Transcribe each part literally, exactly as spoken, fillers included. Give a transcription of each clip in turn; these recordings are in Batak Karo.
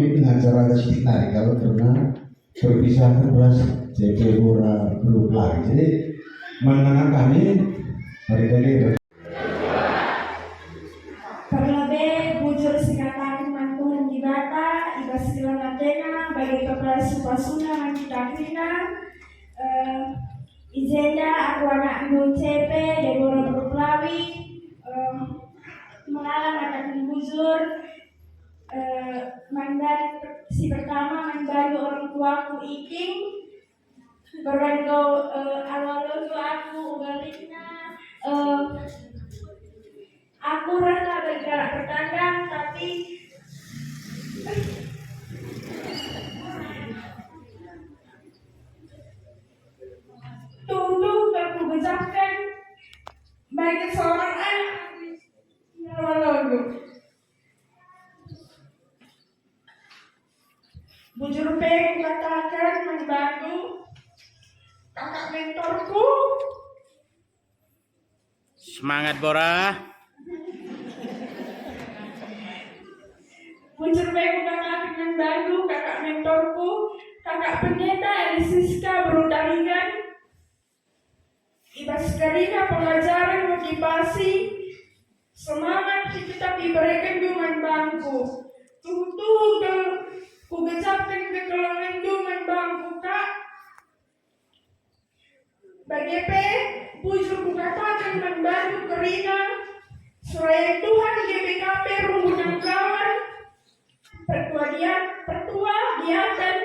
Dengan cara ada sedikit nari kalau pernah berpisah ras C P Bora Bro Pelari. Jadi, menengah kami, mari kami Perlebe bujur sikataken man Tuhan Dibata, i bas keleng atena, bage pe pasu-pasuna man kita kerina. Eh, i jenda aku anakndu C P, Debora Bro Pelawi, eh, melala ngataken bujur, eh, man bas si pertama man bandu orang tuaku Iking, Berbagai, eh, alo-alo aku uga lihna, eh, aku rasa bergerak bertandang, tapi tuhu-tuhu kugejakken bagi seorang anak alo-alo. Bujur pe kukataken man bandu, kakak mentorku. Semangat, Bora. Bujur pe kukataken man bandu, kakak mentorku, kakak pendeta Eli Siska Berutaringan. I bas kerina pengajaren, motivasi, semangat si tetap iberekenndu man bangku. Tuhu-tuhu kel-, kugejakken kekelengenndu man bangku, Kak. Bage pe, bujur kukataken man bandu kerina, serayan Tuhan G B K P Runggu Nangkawan, Pertua dia-, pertua diaken,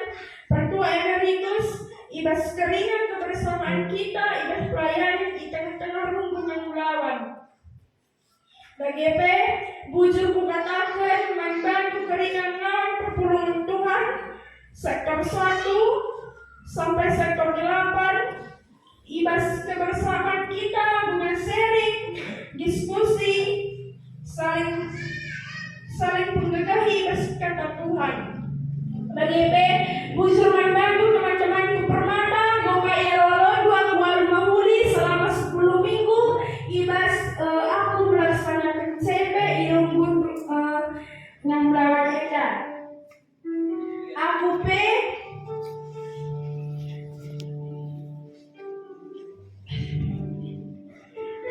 pertua emeritus, i bas kerina kebersamaan kita i bas pelayanan i tengah-tengah Runggu Nangkawan. Bage pe, bujur kukataken man bandu kerina ngawan perpulungen Tuhan, sektor satu sampai sektor delapan, i bas kebersamaan kita guna sharing, diskusi, saling, saling penggegahi i bas Kata Tuhan. Bage pe, bujur man bandu teman-temanku permata, enggo ka ialo-alondu aku alu mehuli selama sepuluh minggu, i bas, eh, aku melaksanaken C P i Runggu, eh, Nangkawan enda. Aku pe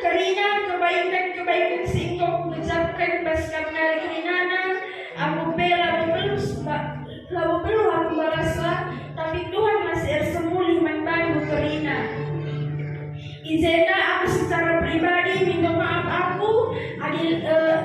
kerina kebaiken-kebaiken si enggo kugejakken bas kam nari kerinana, aku pe labo perlu seba-, labo perlu aku balasa, tapi Tuhan masih ersemulih man bandu kerina. I jenda aku secara pribadi minta maaf aku adi, eh,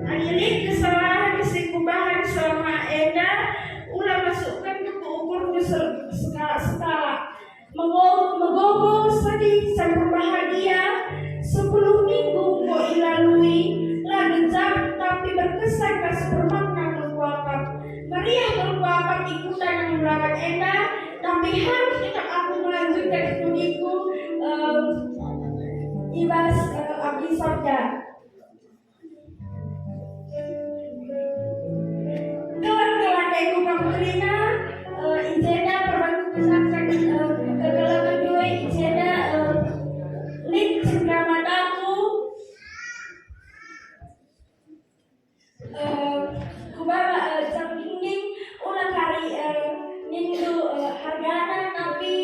Adi lit kesalahen si kubahan selama enda, ula masukkendu ku ukurndu se-, sekalak-sekalak. Mego-, megogo, sedih, campur bahagia, sepuluh minggu enggo ilalui, la gejap, tapi berkesan ras bermakna kal kuakap. Meriah kal kuakap i kuta Nangkawan enda, tapi harus tetap aku melanjutkan studiku, em, i bas, eh, Abdi Sabda. Keleng-keleng aku kam kerina, eh, i jenda perbantu kesaksen, eh, kekeleng kedua i jenda, eh, lit cengkam mataku, eh, kubaba, eh, jam dinding, ula kari, eh, nindu, eh, hargana, tapi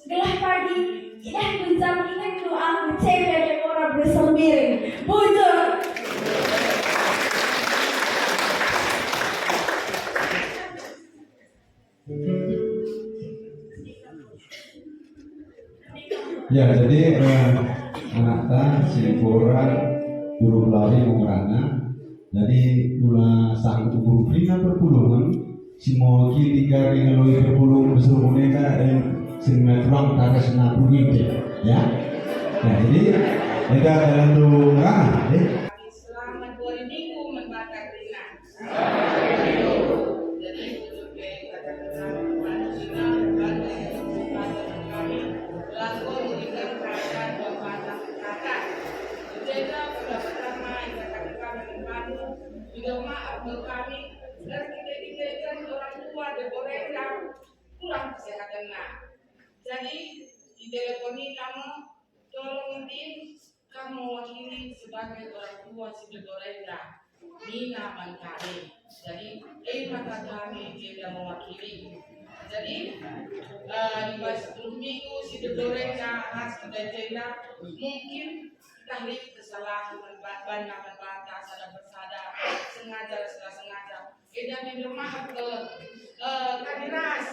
gelah pagi, idah ku jam ingetku aku C P Debora Bro Sembiring. Bujur. Ya, jadi, eh, anakta si Bora Bro Pelawi ngerana. Jadi, ula sanggup guru kerina perpulungen, si mewakili kari ngeloi perpulungen bersama enda, eh, sing metulang taras napu ninte, ya. Ya, jadi, enda dalam doa, ya. Selamat dua hari minggu, membakar ringan. Jadi, untuk kata-kata kami, kami, kami, kami, kami, Jaga pertama-tama yang kami kami, minta maaf kami, dan kita dijadikan orang tua Debora kurang kesehatanna. Jadi, diteleponi kamu, tolong din, kamu mewakili sebagai orang tua si Debora. Nina man kami. Kami tidak mewakili. Jadi, eh, di bas sepuluh minggu si dedorenca ras kita jenda, mungkin ntah lit kesalahan, ban, ban, ban banta sada persada, sengaja ras tidak sengaja. Enda mindo maaf ke, eh, kami ras,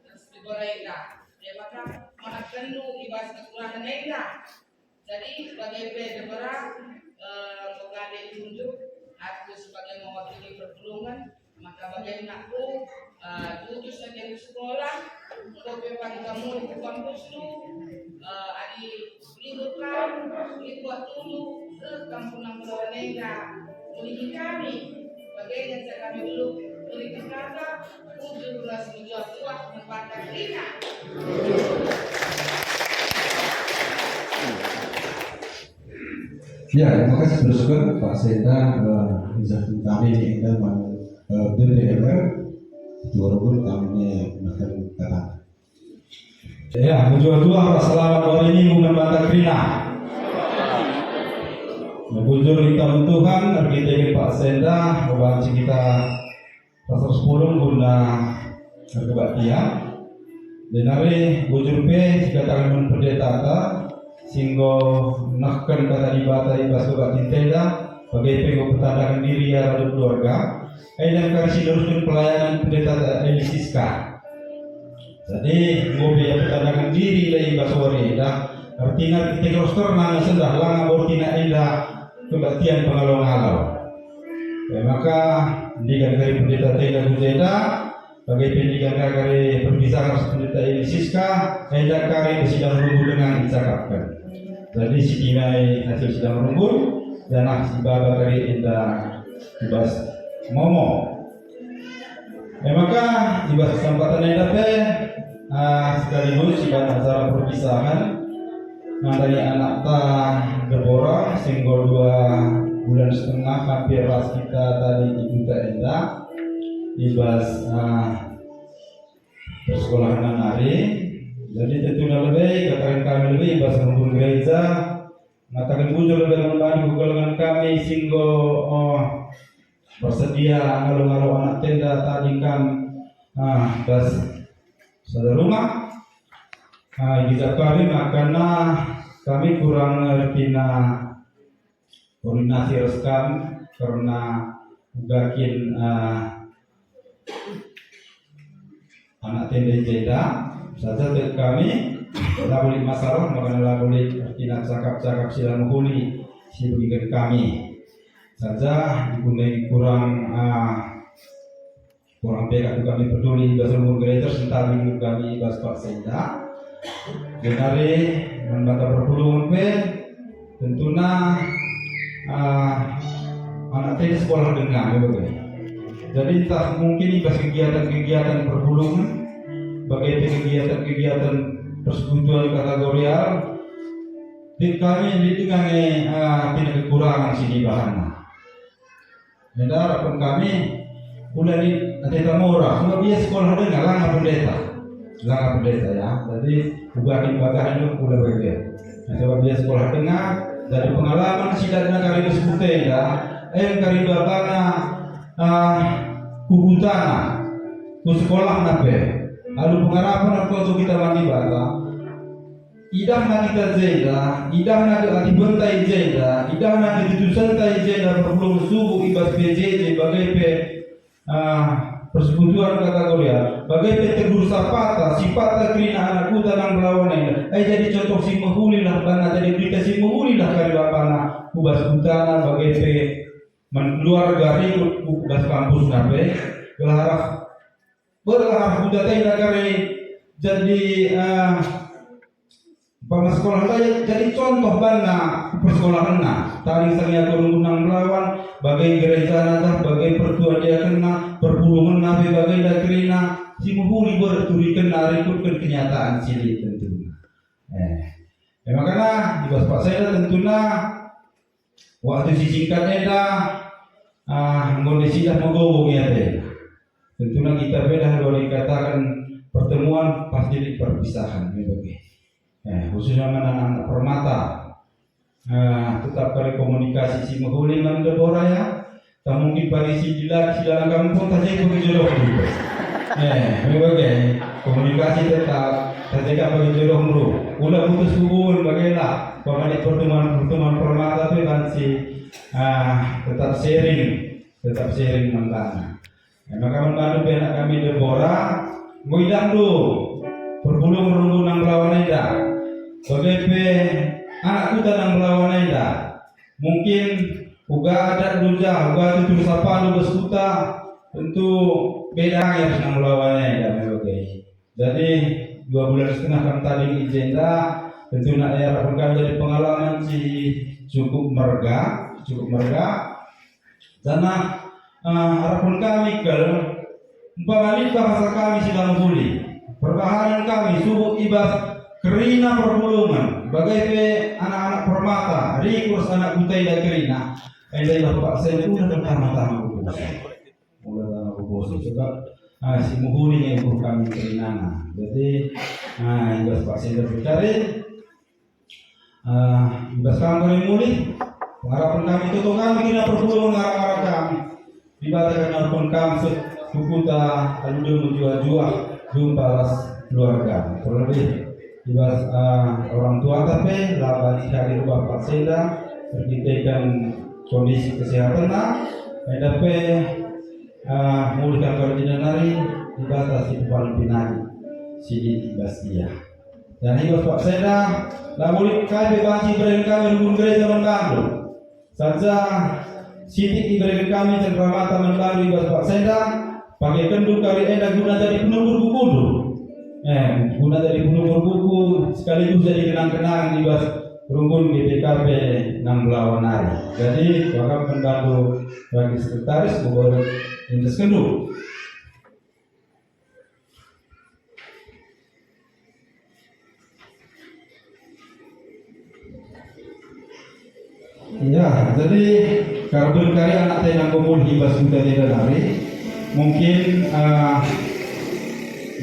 terus dedorenca. Ya, maka maafkenndu i bas kekurangan enda. Jadi, bage pe Deborah, eh, pengadi tunjuk, aku sebagai mewakili perpulungen, maka bage anakku, eh, tutus lagi ku sekolah, enggo pe pagi kam mulih ku kampusndu, eh, adi libur kam, lit waktundu, reh kam pulang ku Lawang enda, mulihi kami, bage ngenca kami nggeluh, berikan kata, bujur ras mejuah-juah, mempatah kerina. Ya, terima kasih teruskan Pak Senda, eh, izah tentang ini, dan, eh, B P M R, dua ribu kami ini akan kata. Ya, mejuah-juah, selamat wari Minggu, mempatah kerina. Bujur kita Tuhan, erkiteken Pak Senda, membanci kita Pasal sepuluh guna kebaktian. Jenari bujur pe sikataken man pendetata, si enggo nehken Kata Dibata i bas kebaktian enda, bage pe enggo petandaken diri ia radu keluarga. Enda kari si nerusken pelayanan pendetata Eli Siska. Jadi, enggo pe ia petandaken diri i bas wari enda, ertina kita rosterna nge sendah langa bortina enda kebaktian pengalo-ngalo. E maka, ndigan kari pendeta Tenda ku jenda, bage pe ndigan kari perpisahen ras pendeta Eli Siska, enda kari sidang runggu denga icakapken. Jadi, si kinai hasil sidang runggu, janah si baba kari enda i bas momo. E maka, i bas kesempatan enda pe, ah, sekaligus i bas acara perpisahen, nandangi anakta Deborah, si enggo dua bulan setengah hampir ras kita tadi i kuta enda, i bas, ah, persekolahen nari. Jadi tentuna lebe, kataken kami lebe, i bas runggun gereja, ngataken bujur lebe man bandu kekelengen kami si enggo, oh, bersedia ngalo-ngalo anak tenda tading kam, ah, bas sada rumah. Ah, igejap kami makana kami kurang ertina koordinasi ras kam kerna uga kin, ah, anak tenda i jenda saja tek kami, la lit masalah, makana la lit ertina cakap-cakap si la mehuli si ibegiken kami. Saja dikundai kurang, ah, kurang pe kami peduli i bas runggun gereja, sentabi kami i bas paksa enda. Jenari man banta perpulungen pe, tentuna, ah, anak tenda sekolah denga, ya, bage. Jadi, ntah mungkin i bas kegiatan-kegiatan perpulungen, bage pe kegiatan-kegiatan persekutuan kategorial, lit kami lit denga nge, ah, tina kekurangan si ibahanna. Enda arapken kami, ula lit ateta mora, sebab ia sekolah denga, langa pendeta. Langa pendeta, ya. Jadi, uga kin bagahen kula bage. Nah, sebab ia sekolah denga, jadi pengalaman si datna kari bas kuta enda, eh, kari babana, ah, ku kutana, ku sekolahna pe. Alu pengarapen aku waktu kita mandi bata. Idahna kita jenda, idahna keaktifenta i jenda, idahna ketutusenta i jenda perpulungen subuk i bas P J J bage pe, ah, persekutuan kategorial, bage pe tegur sapata, sipatta kerina anak kuta nang Belawan enda, eh, jadi contoh si mehulilah banna, jadi berita si mehulilah kari bapana ku bas kutana bage pe man keluarga rikut ku bas kampusna pe, gelah arah Berlahan kuta tenda kari jadi, eh, umpama sekolah ndai jadi contoh banna persekolahenna. Tading sanga ia turun nang Belawan, bage gerejana tah, bage pertua diakenna, perpulungenna pe bage nda kerina, si mehuli berturikenna rikutken kenyataan si lit tentuna. Eh, e makana, i bas paksa enda tentuna, waktu si singkat enda, ah, enggo isidah megogo nge atena. Tentuna kita pe dah alu dikataken pertemuan pasti lit perpisahen, ya bage. Eh, khususna man anak-anak permata. Eh, tetap kari komunikasi si mehuli man Deborah, ya. Tah mungkin pagi si dilaki si dalan kampung, tah jadi pagi jodohndu. Eh, me bage, komunikasi tetap, tah jadi pagi jodohndu. Ula putus hubungan bagelah, pamali pertemuan-pertemuan permata pe banci, ah, tetap sharing, tetap sharing man bana. E maka man bandu pe anak kami Debora, enggo idahndu perpulungen runggu nang Belawan enda, bage pe anak kuta nang Belawan enda. Mungkin uga adat Dunja, uga tutur sapandu bas kuta, tentu beda nge ras nang Belawan enda me bage. Jadi, dua bulan setengah kam tading i jenda, tentu nak iarapken kam jadi pengalaman si cukup merga, cukup merga. Janah, eh, arapken kami kal, umpama lit bahasa kami si la mehuli, perbahanen kami subuk i bas kerina perpulungen, bage pe anak-anak permata, rikur anak kuta enda kerina, enda i bas paksa enda tama-tama kubusi. Mula tama kubusi, sebab, ah, si mehuli nge ukur kami kerinana. Jadi, ah, i bas paksa enda berkari, Ah, i bas kam kami mulih, pengarapen kami toto kami kerina perpulungen ngarak-ngarak kami. Dibata kami ngarapken kam seh ku kuta alu dem mejuah-juah jumpa ras keluarga. Terlebih i bas, ah, orang tuanta pe la banci hadir bapa senda erkiteken kondisi kesehatenna, enda pe, ah, mulih kam kami jenda nari Dibata si pepalem pinagi si lit i bas ia. Janah i bas paksa enda, la lit kai pe banci ibereken kami runggun gereja man bandu. Saja sitik ibereken kami cenderamata man bandu i bas paksa enda, pakekenndu kari enda guna jadi penukur bukundu. Eh, guna jadi penukur buku sekaligus jadi kenang-kenangen i bas runggun G P K P nang Belawan nari. Jadi, wakaf man bandu bagi sekretaris, enggo iendeskenndu. Ya, jadi karaben kari anak tena enggo mulih i bas kuta enda nari. Mungkin, eh,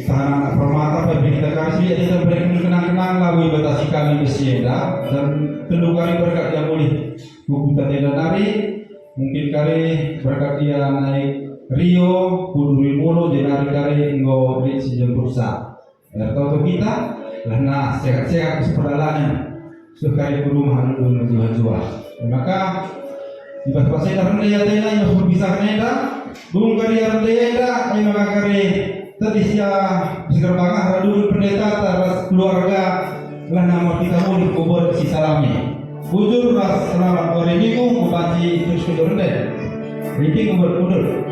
ntah anak permata pe kita kari si kita berikan kenang-kenang labo ibatasi kami bas si enda, dan tentu kari berkat ia mulih ku kuta enda nari. Mungkin kari berkat ia naik Rio, ku Duri Molo, jenari kari enggo lit si jemputsa. Ertoto kita, lehna sehat-sehat ku perjalanen, seh kari ku rumah alu mejuah-juah. Maka, i bas paksa enda rende atena, i bas perpisahen enda, dung kari rende enda, e maka kari tedis ia, seger bangah radun pendeta ras keluarga, lehna maka kita mulih ku berkat si salami. Bujur ras selamat wari Minggu, ku banci terus ku rende. Rinting ku berkat.